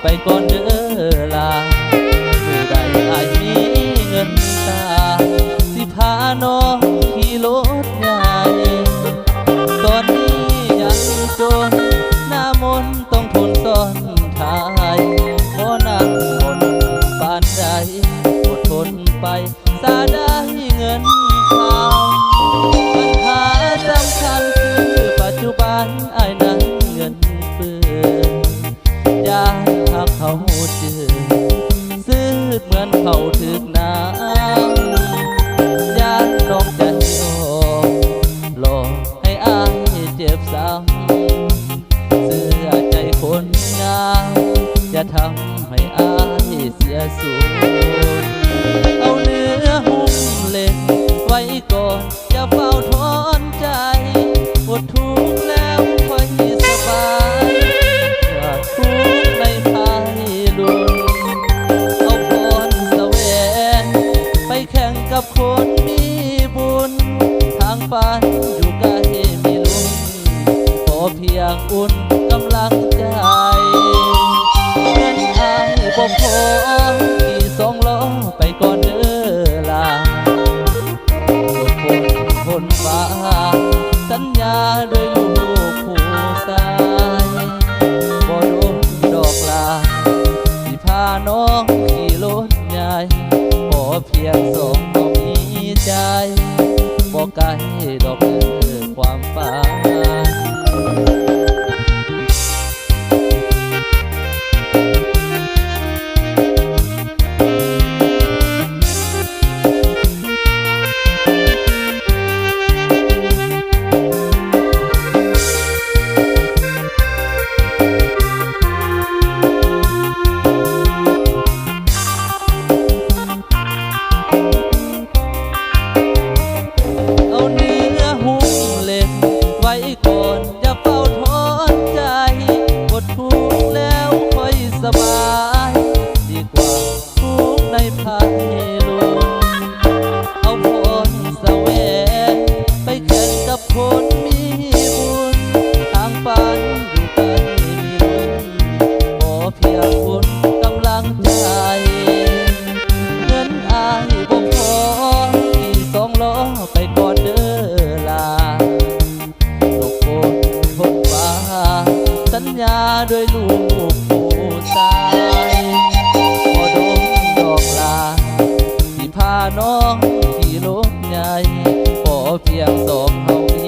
ໄປກ່ອນເດີຫຼ້າ ມື້ໃດອ້າຍມີເງິນຕາ ຊິພານ້ອງຂີ່ລົດໃຫຍ່ ຕອນນີ້ຍັງຈົນ ໜ້າມົນຕ້ອງທົນຊ້ອນທ້າຍ ບໍ່ນັ່ງມົນປານໃດ ອົດທົນໄປ ສາໄດ້ເງິນຄຳ ບັນຫາສຳຄັນຄື ປັດຈຸບັນອ້າຍນັ້ນເງິນເຟີ້ ຢ້ານຫາກເຂົາຈື່ ສືບເໝືອນເຂົ້າຖືກນ້ຳ ຢ້ານນ້ອງໃຈອ່ອນ ຫຼອກໃຫ້ອ້າຍເຈັບຊ້ຳ ເຊື່ອໃຈຄົນງາມ ຢ່າທຳໃຫ້ອ້າຍເສຍສູນ ເອົາເນື້ອຫຸ້ມເຫຼັກໄວ້ກ່ອນ ຢ່າຟ້າວຖອນໃຈ ອົດທຸກແລ້ວຄ່ອຍສະບາຍ ຢ່າທຸກໃນພາຍລຸນ ເອົາພອນສະແຫວງ ໄປແຂ່ງກັບຄົນມີບຸນ ທາງຝັນຢູ່ໃກ້ມີລຸ້ນ ຂໍພຽງອຸ່ນກຳລັງໃຈ ເງິນອ້າຍບໍ່ພໍ ຂີ່ສອງລໍ້ໄປກ່ອນເດີຫຼ້າ ອົດຄົນທົນຟ້າ ສັນຍາດ້ວຍລູກຜູ້ຊາຍ ບໍ່ດົນດອກຫຼ້າ ຊິພານ້ອງຂີ່ລົດໃຫຍ່ ຂໍພຽງສອງເຮົາມີໃຈ ບໍ່ໄກດອກເດີຄວາມຝັນ ເອົາເນື້ອຫຸ້ມເຫຼັກໄວ້ກ່ອນ ຢ່າເຝົ້າຖອນໃຈ ບົດທຸກແລ້ວຄ່ອຍສະບາຍ ດີກວ່າທຸກໃນພາຍລຸ້ນ ເອົາພອນສະແຫວງ ໄປແຂ່ງກັບຄົນມີບຸນ ທາງປັນຢູ່ໃກ້ມີລຸ້ນ ຂໍພຽງຄຸນກຳລັງໃຈ ເງິນອ້າຍບໍ່ພໍ ຂີ່ສອງລໍ້ໄປກ່ອນເດີຫຼ້າ ຕົກຝົນທົນຟ້າ ສັນຍາດ້ວຍລູກຜູ້ຊາຍ ບໍ່ດົນດອກຫຼ້າ ຊິພານ້ອງຂີ່ລົດໃຫຍ່ ພໍພຽງສອງເຮົາມີ